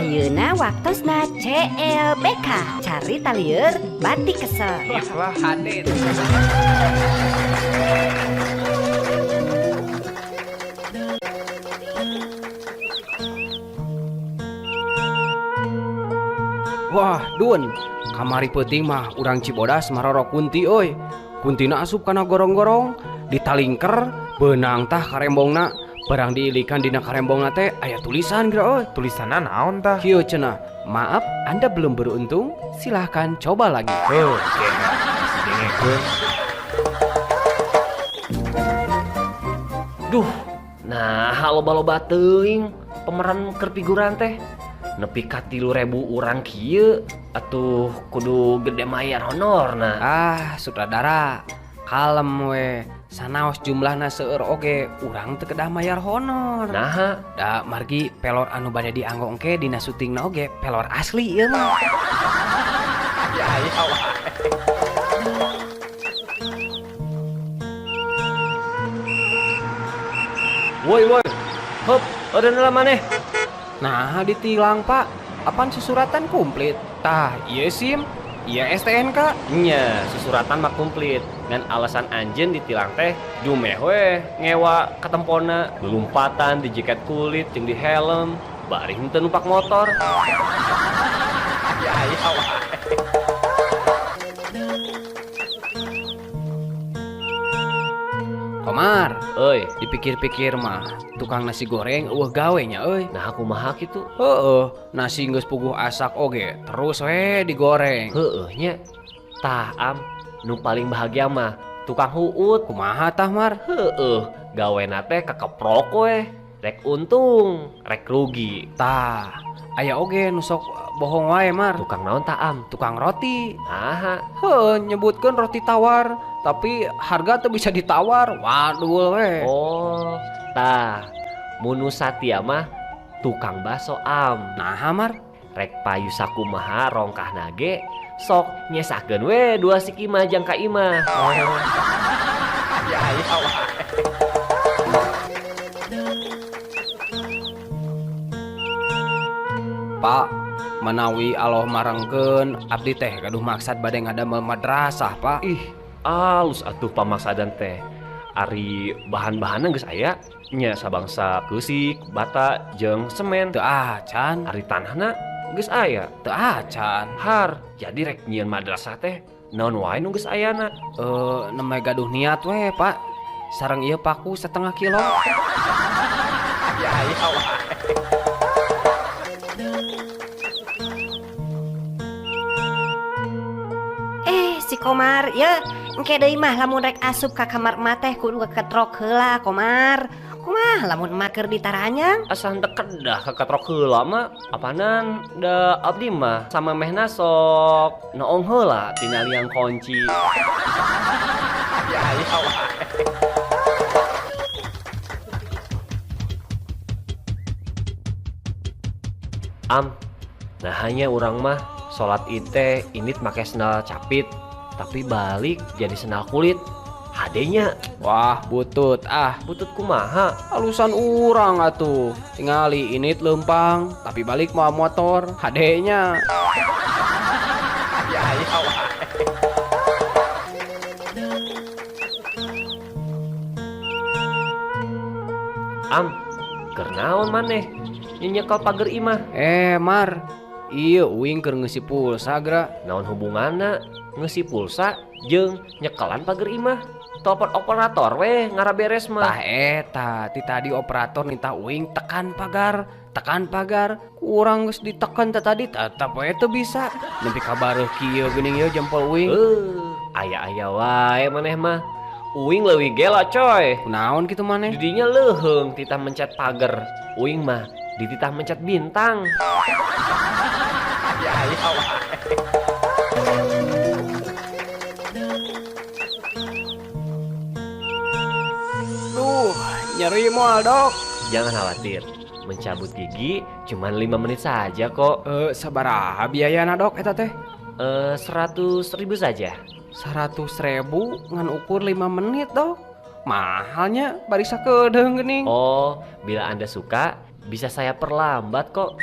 Ayeuna waktosna CLBK carita lieur bati kesel. Wah, hade. Wah, Dun, kamari peuting mah urang Cibodas marorok kunti euy. Kuntina asup kana gorong-gorong, ditalingker, beunang tah karembongna. Barang diilikan dina karembongna teh aya tulisan geura euy. Tulisanna naon tah? Kieu cenah, maaf Anda belum beruntung, silahkan coba lagi. Heuh, masih dengekeun. Duh, nah loba-loba teuing pemeran keur figuran teh. Nepi ka 3.000 urang kieu atuh kudu gede mayar honorna. Ah, sutradara, kalem we. Sanaos jumlahna seueur oge, urang teu kedah mayar honor. Naha, Da margi pelor anu bade dianggo engke dina syutingna oge pelor asli ieu mah. Woi woi. Hop, eureun lah maneh. Nah, ditilang, Pak. Apan susuratan komplit? Tah, ieu SIM, ieu STNK. Nya, susuratan mah komplit. Ngan alasan anjeun ditilang teh dumeh we ngewa katempona, lulumpatan di jaket kulit jeung di helm, bari henteu numpak motor. Komar, Euy, dipikir-pikir mah tukang nasi goreng eueuh gawe nya euy. nah kumaha kitu? Heeh, nasi geus puguh asak oge, terus we digoreng. Heueuh nya. Tah am, nu paling bahagia mah tukang huut. Kumaha tah, Mar? Heueuh, gawena teh kekeprok we. Rek untung, rek rugi. Tah, aya oge nu sok bohong wae, Mar. Tukang naon tah am? Tukang roti. Naha, Heuh, nyebutkeun roti tawar, tapi harga teu bisa ditawar. Waduh we. Oh, tah. Mun nu satia mah tukang baso am. Naha, Mar? Rek payu sakumaha rongkahna ge sok nyesahkeun we dua siki mah jang ka imah. Pak, manawi Allah marengkeun abdi teh gaduh maksad bade ngadamel madrasah, Pak. Ih, alus atuh pamaksadan teh. Ari bahan-bahanna geus aya nya sabangsa keusik, bata jeung semen. Teu acan, Ari tanahna geus aya. teu acan. Har, jadi rek nyieun madrasah teh naon wae nu geus ayana. Nembe gaduh niat we, Pak. Sareng ieu paku setengah kilo. Si Komar, ye, engke deui mah lamun rek asup ka kamar emak teh kudu keketrok heula, Komar. Kumaha lamun emak keur ditaranyang? Asa henteu kedah keketrok heula mah, apanan da abdi mah sama mehna sok noong heula tina liang kunci. Am, nah hanya urang mah sholat ite init make sendal capit, tapi balik jadi sendal kulit. Hadenya Wah, butut ah. butut kumaha? Alusan urang atuh. Tingali init lempang, tapi balik mawa motor. Hadenya. Am, keur naon maneh? Nyekel pager imah. Mar, ieu uing keur ngeusi pulsa geura. Naon hubunganna ngeusi pulsa jeung nyekelan pager imah? Telepon operator weh ngaraberes mah. Tah eta, ti tadi operator nitah uing tekan pagar, tekan pagar. Kurang geus ditekan teh tadi tetep we teu bisa. Nepi ka bareuh kieu geuning ieu jempol uing. Aya-aya wae maneh mah. Uing leuwih gela coy. Kunaon kitu maneh? Didinya leuheung titah mencet pagar. Uing mah dititah mencet bintang. Duh, nyeri moal, Dok. Jangan khawatir, mencabut gigi cuman 5 menit saja kok. Sabaraha biayana, Dok, eta teh? 100.000 saja. 100.000 ngan ukur 5 menit, Dok. Mahalnya bari sakedeung geuning. Oh, bila Anda suka Bisa saya perlambat kok.